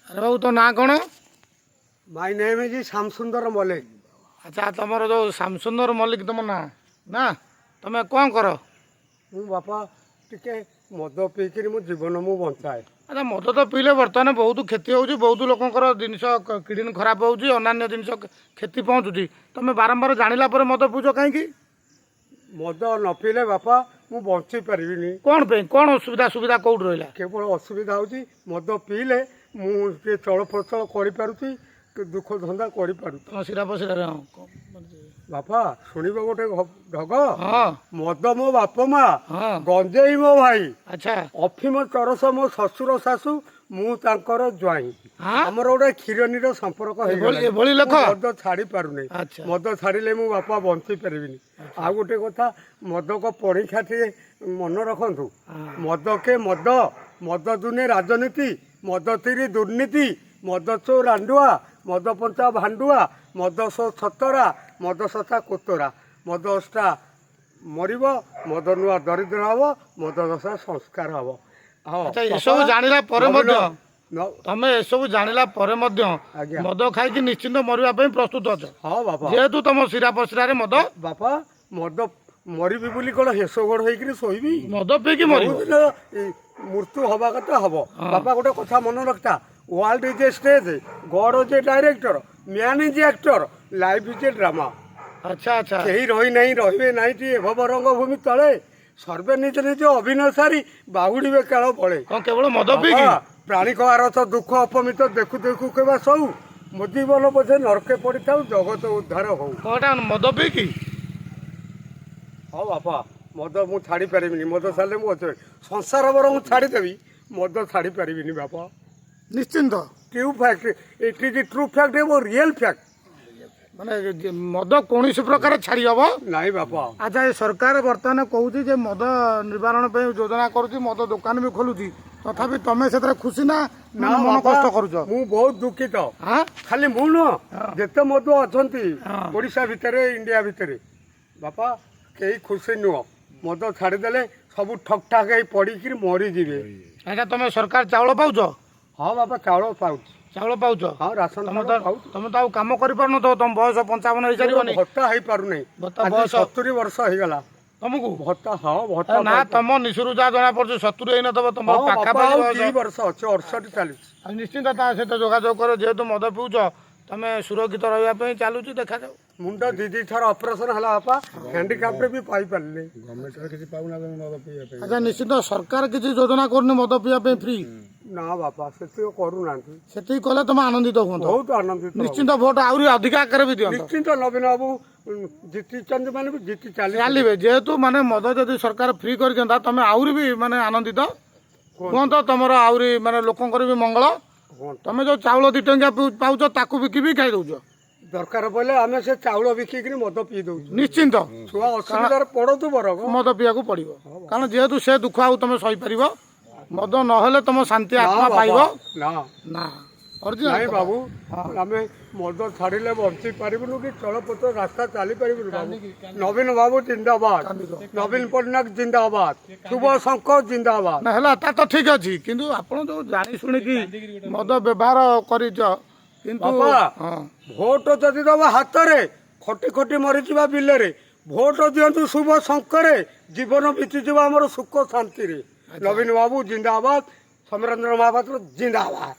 ଆରେ ବାବୁ, ତୋ ନାଁ କ'ଣ? My name is Shyamsundar Mallick. ଆଚ୍ଛା, ତମର ଯେଉଁ ଶ୍ୟାମସୁନ୍ଦର ମଲ୍ଲିକ ତମ ନାଁ ନା, ତମେ କ'ଣ କର? ମୁଁ ବାପା ଟିକେ ମଦ ପିଇକିରି ମୋ ଜୀବନ ମୁଁ ବଞ୍ଚାଏ। ଆଚ୍ଛା, ମଦ ତ ପିଇଲେ ବର୍ତ୍ତମାନ ବହୁତ କ୍ଷତି ହେଉଛି, ବହୁତ ଲୋକଙ୍କର ଜିନିଷ କିଡ଼ନୀ ଖରାପ ହେଉଛି, ଅନ୍ୟାନ୍ୟ ଜିନିଷ କ୍ଷତି ପହଞ୍ଚୁଛି। ତମେ ବାରମ୍ବାର ଜାଣିଲା ପରେ ମଦ ପିଉଛ କାହିଁକି? ମଦ ନ ପିଇଲେ ବାପା ମୁଁ ବଞ୍ଚି ପାରିବିନି। କ'ଣ ପାଇଁ? କ'ଣ ଅସୁବିଧା? ସୁବିଧା କେଉଁଠି ରହିଲା? କେବଳ ଅସୁବିଧା ହେଉଛି, ମଦ ପିଇଲେ ମୁଁ ଟିକେ ଚଳପ୍ରଚଳ କରିପାରୁଛି, ଦୁଃଖ ଧନ୍ଦା କରିପାରୁଛି। ତମ ଶିରା ପଶିରାରେ ହଁ। ବାପା, ଶୁଣିବ ଗୋଟେ ଢଗ? ହଁ। ମଦ ମୋ ବାପ ମା, ଗଞ୍ଜେଇ ମୋ ଭାଇ, ଅଫିମ ଚରସ ମୋ ଶ୍ୱଶୁର ଶାଶୁ, ମୁଁ ତାଙ୍କର ଜ୍ୱାଇଁ। ଆମର ଗୋଟେ କ୍ଷୀରନୀର ସମ୍ପର୍କ ହେଇଗଲା। ଏଭଳି ଲେଖ? ମୁଁ ମଦ ଛାଡ଼ି ପାରୁନି। ମଦ ଛାଡ଼ିଲେ ମୁଁ ବାପା ବଞ୍ଚି ପାରିବିନି। ଆଉ ଗୋଟେ କଥା, ମଦକ ପରୀକ୍ଷା ଟିକେ ମନେ ରଖନ୍ତୁ। ମଦ କେ ମଦ, ମଦ ଦୁନେ ରାଜନୀତି, ମଦ ତିରି ଦୁର୍ନୀତି, ମଦ ଚୋ ରାଣ୍ଡୁଆ, ମଦ ପଞ୍ଚା ଭାଣ୍ଡୁଆ, ମଦ ସୋ ଛତରା, ମଦ ସତା କୋତରା, ମଦ ଅଷ୍ଟା ମରିବ, ମଦ ନୂଆ ଦରିଦ୍ର ହବ, ମଦ ଦଶା ସଂସ୍କାର ହବ। ହଁ। ଆଚ୍ଛା, ଏସବୁ ଜାଣିଲା ପରେ ମଧ୍ୟ ତମେ ଏସବୁ ଜାଣିଲା ପରେ ମଧ୍ୟ ଆଜ୍ଞା। ମଦ ଖାଇକି ନିଶ୍ଚିନ୍ତ ମରିବା ପାଇଁ ପ୍ରସ୍ତୁତ ଅଛ? ହଁ ବାପା। ଯେହେତୁ ତମ ଶିରା ପ୍ରଶିରାରେ ମଦ। ବାପା, ମଦ ମରିବି ବୋଲି କଣ ହେସ ଗୋଡ଼ ହେଇକିରି ଶୋଇବି? ମଦ ପିଇକି ମରିବ। ଯୋଉଦିନ ମୃତ୍ୟୁ ହବା କଥା ହବ। ବାପା, ଗୋଟେ କଥା ମନେ ରଖିଥା, world is a stage, God is a director, man is actor, life is a drama. ଆଚ୍ଛା ଆଚ୍ଛା କେହି ରହିନାହିଁ, ରହିବେ ନାହିଁ ଟି ଏଭବ ରଙ୍ଗଭୂମି ତଳେ। ସର୍ବେ ନିଜ ନିଜ ଅଭିନୟ ସାରି ବାହୁଡ଼ିବେ କାଳ ବଳେ। କଣ କେବଳ ମଦ ପିଇକି? ବାପା, ପ୍ରାଣୀକ ଆରଥ ଦୁଃଖ ଅପମିତ ଦେଖୁ ଦେଖୁ କେବା ସଉ, ମୋ ଜୀବନ ପଛେ ନରକେ ପଡ଼ିଥାଉ, ଜଗତ ଉଦ୍ଧାର ହଉ। କଣଟା ମଦ ପିଇକି? ହଁ ବାପା, ମଦ ମୁଁ ଛାଡ଼ି ପାରିବିନି। ମଦ ଛାଡ଼ିଲେ ମୁଁ ଅଛି ସଂସାର ବରଂ ମୁଁ ଛାଡ଼ିଦେବି, ମଦ ଛାଡ଼ି ପାରିବିନି ବାପା। ନିଶ୍ଚିନ୍ତ। True fact, it is true fact ଏବଂ ରିଏଲ୍ ଫ୍ୟାକ୍ଟ। ମାନେ ମଦ କୌଣସି ପ୍ରକାର ଛାଡ଼ି ହବ ନାଇଁ ବାପା। ଆଚ୍ଛା, ଏ ସରକାର ବର୍ତ୍ତମାନ କହୁଛି ଯେ ମଦ ନିବାରଣ ପାଇଁ ଯୋଜନା କରୁଛି, ମଦ ଦୋକାନ ବି ଖୋଲୁଛି, ତଥାପି ତମେ ସେଥିରେ ଖୁସି ନା ନା ମନ ବାପା, କଷ୍ଟ କରୁଛ? ମୁଁ ବହୁତ ଦୁଃଖିତ। ଖାଲି ମୁଁ ନୁହଁ, ଯେତେ ମଦୁଆ ଅଛନ୍ତି ଓଡ଼ିଶା ଭିତରେ, ଇଣ୍ଡିଆ ଭିତରେ ବାପା, କେହି ଖୁସି ନୁହଁ। ମଦ ଛାଡ଼ିଦେଲେ ସବୁ ଠକ୍ ଠାକ୍ ହେଇ ପଡ଼ିକିରି ମରିଯିବେ। ଆଚ୍ଛା, ତମେ ସରକାର ଚାଉଳ ପାଉଛ? ହଁ ବାପା, ଚାଉଳ ପାଉଛି। ଚାଉଳ ପାଉଛ? ହଁ, ରାସନ ତମେ ଚାଉଳ ତ ପାଉଛି। ତମେ ତ ଆଉ କାମ କରିପାରୁନଥିବ, ତମ ବୟସ 55 ହେଇସାରିବନି। ଭତ୍ତା ହେଇପାରୁନାହିଁ। ଭତ୍ତା ଆଜି ବୟସ 70 ବର୍ଷ ହେଇଗଲା। ତମକୁ? ଭତ୍ତା, ହଁ, ଭତ୍ତା ନା, ତମ ନିଶରୁ ଯାହା ଜଣା ପଡୁଛି 70 ହେଇନଥିବ ତମର। ହଁ ବାପା, ପାଖାପାଖି ଆଉ ବୟସ। 2 ବର୍ଷ ଅଛି, 68 ଚାଲିଛି। ଆଉ ନିଶ୍ଚିନ୍ତ ତା ସହିତ ଯୋଗାଯୋଗ କର, ଯେହେତୁ ମଦ ପିଉଛ ତମେ ସୁରକ୍ଷିତ ରହିବା ପାଇଁ ଚାଲୁଛି, ଦେଖାଯାଉ। ମୁଣ୍ଡ ଦି ଦି ଥର ଅପରେସନ ହେଲା ବାପା, ହ୍ୟାଣ୍ଡିକାପ୍ଟରେ ବି ପାଇପାରିଲି। ଗଭର୍ଣ୍ଣମେଣ୍ଟରେ କିଛି ପାଉନା ତମେ ମଦ ପିଇବା ପାଇଁ? ଆଚ୍ଛା, ନିଶ୍ଚିନ୍ତ ସରକାର କିଛି ଯୋଜନା କରୁନି ମଦ ପିଇବା ପାଇଁ ଫ୍ରି? ନା ବାପା, ସେତିକି କରୁନାହାନ୍ତି। ସେତିକି କଲେ ତମେ ଆନନ୍ଦିତ ହୁଅନ୍ତ? ବହୁତ ଆନନ୍ଦିତ ହବୁ। ନିଶ୍ଚିନ୍ତ ଭୋଟ ଆହୁରି ଅଧିକା ଆକାରରେ ବି ଦିଅନ୍ତ? ନିଶ୍ଚିନ୍ତ, ନବୀନ ବାବୁ ଜିତିଛନ୍ତି ମାନେ ବି ଜିତି ଚାଲି ଚାଲିବେ। ଯେହେତୁ ମାନେ ମଦ ଯଦି ସରକାର ଫ୍ରି କରିଦିଅନ୍ତା, ତମେ ଆହୁରି ବି ମାନେ ଆନନ୍ଦିତ ହୁଅନ୍ତ, ତମର ଆହୁରି ମାନେ ଲୋକଙ୍କର ବି ମଙ୍ଗଳ। ହୁଅନ୍ତା। ତମେ ଯୋଉ ଚାଉଳ 2 ଟଙ୍କିଆ ପାଉଛ, ତାକୁ ବିକି ବି ଖାଇ ଦଉଛ? ଦରକାର ପଡ଼ିଲେ ଆମେ ସେ ଚାଉଳ ବିକିକିରି ମଦ ପିଇ ଦଉଛୁ। ନିଶ୍ଚିନ୍ତ। ଛୁଆ ଅସୁବିଧାରେ ପଡ଼ନ୍ତୁ ବରଂ ମଦ ପିଇବାକୁ ପଡିବ, କାରଣ ଯେହେତୁ ସେ ଦୁଃଖ ଆଉ ତମେ ସହିପାରିବ? ମଦ ନହେଲେ ତମ ଶାନ୍ତି ନା ଆତ୍ମା ବାପା, ପାଇବ ନା। ନା? ଅରିଜିନାଲ ନାଇଁ କଥା। ବାବୁ, ଆମେ ମଦ ଛାଡ଼ିଲେ ବଞ୍ଚି ପାରିବୁନୁ କି ଚଳପଥ ରାସ୍ତା ଚାଲି ପାରିବୁନୁ ବାବୁ। ନବୀନ ବାବୁ ଜିନ୍ଦାବାଦ, ନବୀନ ପଟ୍ଟନାୟକ ଜିନ୍ଦାବାଦ, ଶୁଭ ଶଙ୍କର ଜିନ୍ଦାବାଦ। ନା, ହେଲା, ତା ତ ଠିକ ଅଛି, କିନ୍ତୁ ଆପଣ ଯୋଉ ଜାଣି ଶୁଣିକି ମଦ ବ୍ୟବହାର କରିଛ କିନ୍ତୁ ବାପା, ଭୋଟ ଯଦି ଦବ ହାତରେ, ଖଟି ଖଟି ମରିଯିବା ବିଲରେ। ଭୋଟ ଦିଅନ୍ତୁ ଶୁଭ ଶଙ୍କରେ, ଜୀବନ ବିତିଯିବ ଆମର ସୁଖ ଶାନ୍ତିରେ। ନବୀନ ବାବୁ ଜିନ୍ଦାବାଦ, ସମରେନ୍ଦ୍ର ମହାପାତ୍ର ଜିନ୍ଦାବାଦ।